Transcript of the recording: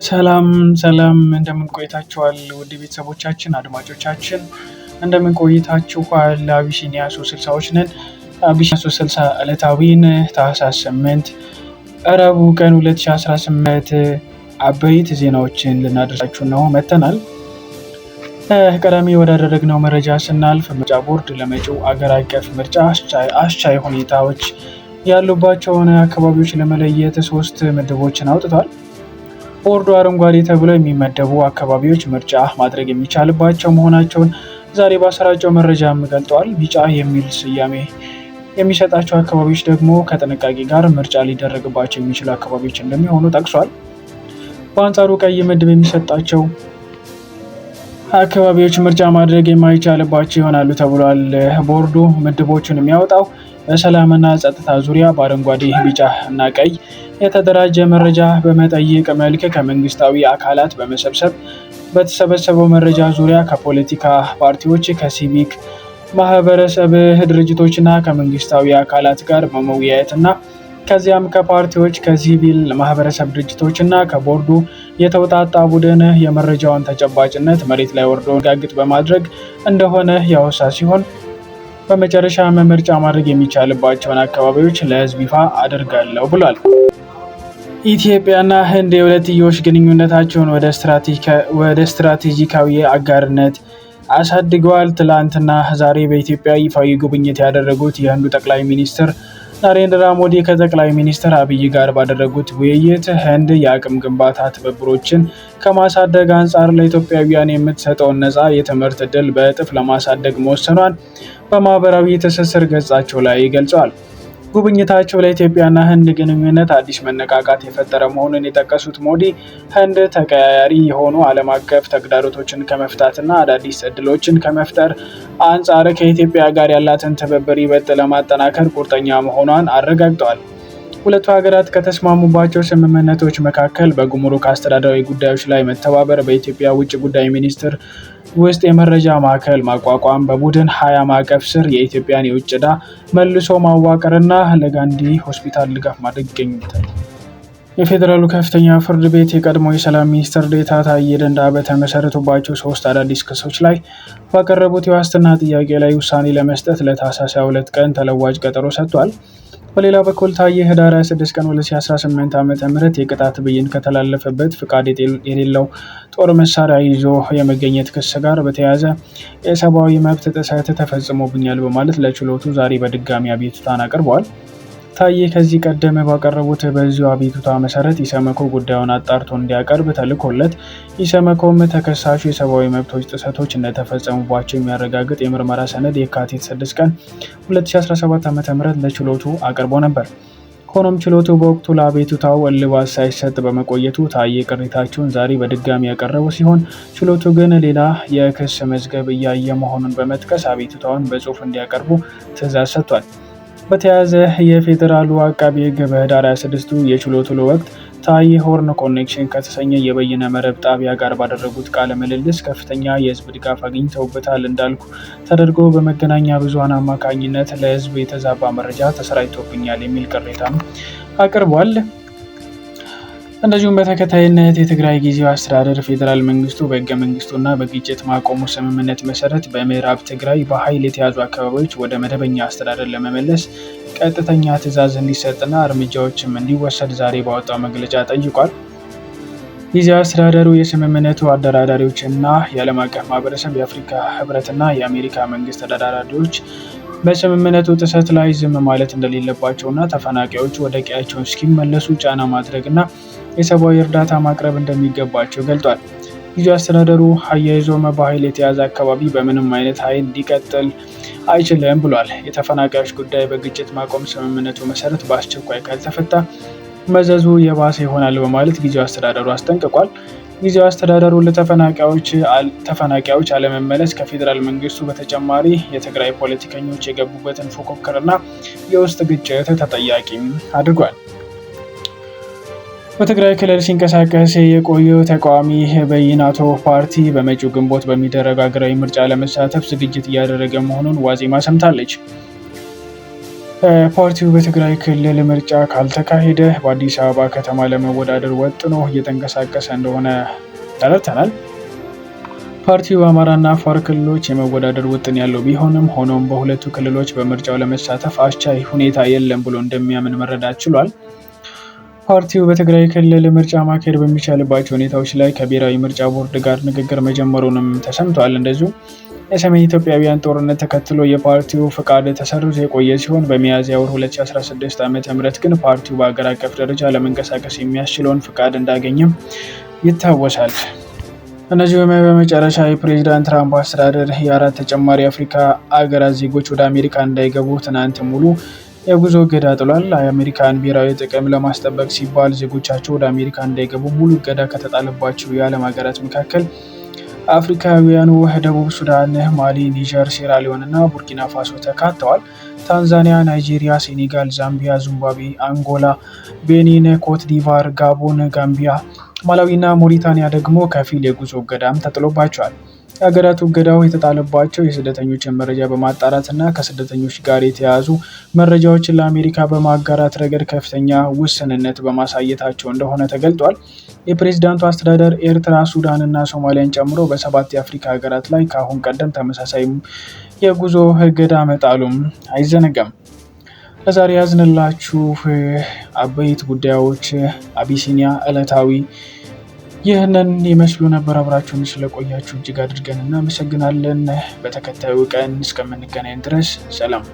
ሰላም ሰላም፣ እንደምን ቆይታችኋል? ውድ ቤተሰቦቻችን፣ አድማጮቻችን እንደምን ቆይታችኋል? አቢሲኒያ 360ዎች ነን። አቢሲኒያ 360 ዕለታዊን ታህሳስ 8 ረቡዕ ቀን 2018 አበይት ዜናዎችን ልናደርሳችሁ ነው መጥተናል። ቀዳሚ ወዳደረግነው መረጃ ስናልፍ ምርጫ ቦርድ ለመጪው አገር አቀፍ ምርጫ አስቻይ ሁኔታዎች ያሉባቸውን አካባቢዎች ለመለየት ሶስት ምድቦችን አውጥቷል። ቦርዱ አረንጓዴ ተብለው የሚመደቡ አካባቢዎች ምርጫ ማድረግ የሚቻልባቸው መሆናቸውን ዛሬ ባሰራጨው መረጃም ገልጠዋል። ቢጫ የሚል ስያሜ የሚሰጣቸው አካባቢዎች ደግሞ ከጥንቃቄ ጋር ምርጫ ሊደረግባቸው የሚችሉ አካባቢዎች እንደሚሆኑ ጠቅሷል። በአንጻሩ ቀይ ምድብ የሚሰጣቸው አካባቢዎች ምርጫ ማድረግ የማይቻልባቸው ይሆናሉ ተብሏል። ቦርዱ ምድቦቹን የሚያወጣው በሰላምና ጸጥታ ዙሪያ በአረንጓዴ፣ ቢጫ እና ቀይ የተደራጀ መረጃ በመጠይቅ መልክ ከመንግስታዊ አካላት በመሰብሰብ በተሰበሰበው መረጃ ዙሪያ ከፖለቲካ ፓርቲዎች፣ ከሲቪክ ማህበረሰብ ድርጅቶች እና ከመንግስታዊ አካላት ጋር በመወያየት እና ከዚያም ከፓርቲዎች፣ ከሲቪል ማህበረሰብ ድርጅቶች እና ከቦርዱ የተውጣጣ ቡድን የመረጃውን ተጨባጭነት መሬት ላይ ወርዶ ጋግጥ በማድረግ እንደሆነ ያወሳ ሲሆን በመጨረሻ ምርጫ ማድረግ የሚቻልባቸውን አካባቢዎች ለህዝብ ይፋ አደርጋለሁ ብሏል። ኢትዮጵያና ህንድ የሁለትዮሽ ግንኙነታቸውን ወደ ስትራቴጂካዊ አጋርነት አሳድገዋል። ትላንትና ዛሬ በኢትዮጵያ ይፋዊ ጉብኝት ያደረጉት የህንዱ ጠቅላይ ሚኒስትር ናሬንድራ ሞዲ ከጠቅላይ ሚኒስትር አብይ ጋር ባደረጉት ውይይት ህንድ የአቅም ግንባታ ትብብሮችን ከማሳደግ አንጻር ለኢትዮጵያውያን የምትሰጠውን ነፃ የትምህርት ዕድል በእጥፍ ለማሳደግ መወሰኗን በማህበራዊ ትስስር ገጻቸው ላይ ገልጸዋል። ጉብኝታቸው ለኢትዮጵያና ህንድ ግንኙነት አዲስ መነቃቃት የፈጠረ መሆኑን የጠቀሱት ሞዲ ህንድ ተቀያያሪ የሆኑ ዓለም አቀፍ ተግዳሮቶችን ከመፍታትና አዳዲስ እድሎችን ከመፍጠር አንጻር ከኢትዮጵያ ጋር ያላትን ትብብር ይበልጥ ለማጠናከር ቁርጠኛ መሆኗን አረጋግጠዋል። ሁለቱ ሀገራት ከተስማሙባቸው ስምምነቶች መካከል በጉምሩክ አስተዳደራዊ ጉዳዮች ላይ መተባበር፣ በኢትዮጵያ ውጭ ጉዳይ ሚኒስቴር ውስጥ የመረጃ ማዕከል ማቋቋም፣ በቡድን 20 ማዕቀፍ ስር የኢትዮጵያን የውጭ ዕዳ መልሶ ማዋቀርና ለጋንዲ ሆስፒታል ድጋፍ ማድረግ ይገኙበታል። የፌዴራሉ ከፍተኛ ፍርድ ቤት የቀድሞ የሰላም ሚኒስትር ዴኤታ ታዬ ደንደአ በተመሰረቱባቸው ሶስት አዳዲስ ክሶች ላይ ባቀረቡት የዋስትና ጥያቄ ላይ ውሳኔ ለመስጠት ለታህሳስ 22 ቀን ተለዋጭ ቀጠሮ ሰጥቷል። በሌላ በኩል ታዬ ህዳር 26 ቀን 2018 ዓ.ም የቅጣት ብይን ከተላለፈበት ፍቃድ የሌለው ጦር መሳሪያ ይዞ የመገኘት ክስ ጋር በተያያዘ የሰብአዊ መብት ጥሰት ተፈጽሞብኛል በማለት ለችሎቱ ዛሬ በድጋሚ አቤቱታን አቅርበዋል። ታዬ ከዚህ ቀደም ባቀረቡት በዚሁ አቤቱታ መሰረት ኢሰመኮ ጉዳዩን አጣርቶ እንዲያቀርብ ተልኮለት ኢሰመኮም ተከሳሹ የሰብአዊ መብቶች ጥሰቶች እንደተፈጸሙባቸው የሚያረጋግጥ የምርመራ ሰነድ የካቲት 6 ቀን 2017 ዓ.ም ለችሎቱ አቅርቦ ነበር። ሆኖም ችሎቱ በወቅቱ ለአቤቱታው እልባት ሳይሰጥ በመቆየቱ ታዬ ቅሬታቸውን ዛሬ በድጋሚ ያቀረቡ ሲሆን ችሎቱ ግን ሌላ የክስ መዝገብ እያየ መሆኑን በመጥቀስ አቤቱታውን በጽሁፍ እንዲያቀርቡ ትዕዛዝ ሰጥቷል። በተያያዘ የፌዴራሉ አቃቢ ሕግ በህዳር 26ቱ የችሎት ውሎ ወቅት ታዬ ሆርን ኮኔክሽን ከተሰኘ የበይነ መረብ ጣቢያ ጋር ባደረጉት ቃለ ምልልስ ከፍተኛ የህዝብ ድጋፍ አግኝተውበታል እንዳልኩ ተደርጎ በመገናኛ ብዙኃን አማካኝነት ለህዝብ የተዛባ መረጃ ተሰራጭቶብኛል የሚል ቅሬታም አቅርቧል። እንደዚሁም በተከታይነት የትግራይ ጊዜያዊ አስተዳደር ፌዴራል መንግስቱ በህገ መንግስቱና በግጭት ማቆሙ ስምምነት መሰረት በምዕራብ ትግራይ በኃይል የተያዙ አካባቢዎች ወደ መደበኛ አስተዳደር ለመመለስ ቀጥተኛ ትዕዛዝ እንዲሰጥና እርምጃዎችም እንዲወሰድ ዛሬ ባወጣው መግለጫ ጠይቋል። ጊዜያዊ አስተዳደሩ የስምምነቱ አደራዳሪዎች እና የዓለም አቀፍ ማህበረሰብ፣ የአፍሪካ ህብረትና የአሜሪካ መንግስት ተደራዳሪዎች በስምምነቱ ጥሰት ላይ ዝም ማለት እንደሌለባቸውና ተፈናቃዮቹ ወደ ቀያቸው እስኪመለሱ ጫና ማድረግና የሰብአዊ እርዳታ ማቅረብ እንደሚገባቸው ገልጧል። ጊዜያዊ አስተዳደሩ አያይዞም በኃይል የተያዘ አካባቢ በምንም አይነት ኃይል ሊቀጥል አይችልም ብሏል። የተፈናቃዮች ጉዳይ በግጭት ማቆም ስምምነቱ መሰረት በአስቸኳይ ካልተፈታ መዘዙ የባሰ ይሆናል በማለት ጊዜያዊ አስተዳደሩ አስጠንቅቋል። ጊዜያዊ አስተዳደሩ ለተፈናቃዮች አለመመለስ ከፌዴራል መንግስቱ በተጨማሪ የትግራይ ፖለቲከኞች የገቡበትን ፉክክርና የውስጥ ግጭት ተጠያቂም አድርጓል። በትግራይ ክልል ሲንቀሳቀስ የቆየው ተቃዋሚ በይናቶ ፓርቲ በመጪው ግንቦት በሚደረግ ሀገራዊ ምርጫ ለመሳተፍ ዝግጅት እያደረገ መሆኑን ዋዜማ ሰምታለች። ፓርቲው በትግራይ ክልል ምርጫ ካልተካሄደ በአዲስ አበባ ከተማ ለመወዳደር ወጥኖ እየተንቀሳቀሰ እንደሆነ ተረድተናል። ፓርቲው በአማራና አፋር ክልሎች የመወዳደር ውጥን ያለው ቢሆንም ሆኖም በሁለቱ ክልሎች በምርጫው ለመሳተፍ አስቻይ ሁኔታ የለም ብሎ እንደሚያምን መረዳት ችሏል። ፓርቲው በትግራይ ክልል ምርጫ ማካሄድ በሚቻልባቸው ሁኔታዎች ላይ ከብሔራዊ ምርጫ ቦርድ ጋር ንግግር መጀመሩንም ተሰምቷል። እንደዚሁ የሰሜን ኢትዮጵያውያን ጦርነት ተከትሎ የፓርቲው ፍቃድ ተሰርዞ የቆየ ሲሆን በሚያዝያ ወር 2016 ዓ.ም ግን ፓርቲው በአገር አቀፍ ደረጃ ለመንቀሳቀስ የሚያስችለውን ፍቃድ እንዳገኘም ይታወሳል። እነዚሁ በመጨረሻ የፕሬዚዳንት ትራምፕ አስተዳደር የአራት ተጨማሪ የአፍሪካ አገራት ዜጎች ወደ አሜሪካ እንዳይገቡ ትናንት ሙሉ የጉዞ እገዳ ጥሏል። የአሜሪካን ብሔራዊ ጥቅም ለማስጠበቅ ሲባል ዜጎቻቸው ወደ አሜሪካ እንዳይገቡ ሙሉ እገዳ ከተጣለባቸው የዓለም ሀገራት መካከል አፍሪካውያኑ ደቡብ ሱዳን፣ ማሊ፣ ኒጀር፣ ሴራሊዮን እና ቡርኪና ፋሶ ተካተዋል። ታንዛኒያ፣ ናይጄሪያ፣ ሴኔጋል፣ ዛምቢያ፣ ዚምባብዌ፣ አንጎላ፣ ቤኒን፣ ኮት ዲቫር፣ ጋቦን፣ ጋምቢያ፣ ማላዊ እና ሞሪታኒያ ደግሞ ከፊል የጉዞ እገዳም ተጥሎባቸዋል። የሀገራቱ እገዳው የተጣለባቸው የስደተኞችን መረጃ በማጣራት እና ከስደተኞች ጋር የተያያዙ መረጃዎችን ለአሜሪካ በማጋራት ረገድ ከፍተኛ ውስንነት በማሳየታቸው እንደሆነ ተገልጧል። የፕሬዚዳንቱ አስተዳደር ኤርትራ፣ ሱዳን እና ሶማሊያን ጨምሮ በሰባት የአፍሪካ ሀገራት ላይ ከአሁን ቀደም ተመሳሳይ የጉዞ እገዳ መጣሉም አይዘነጋም። ለዛሬ ያዝንላችሁ አበይት ጉዳዮች አቢሲኒያ ዕለታዊ ይህንን ይመስሉ ነበር። አብራችሁን ስለቆያችሁ እጅግ አድርገን እናመሰግናለን። በተከታዩ ቀን እስከምንገናኝ ድረስ ሰላም።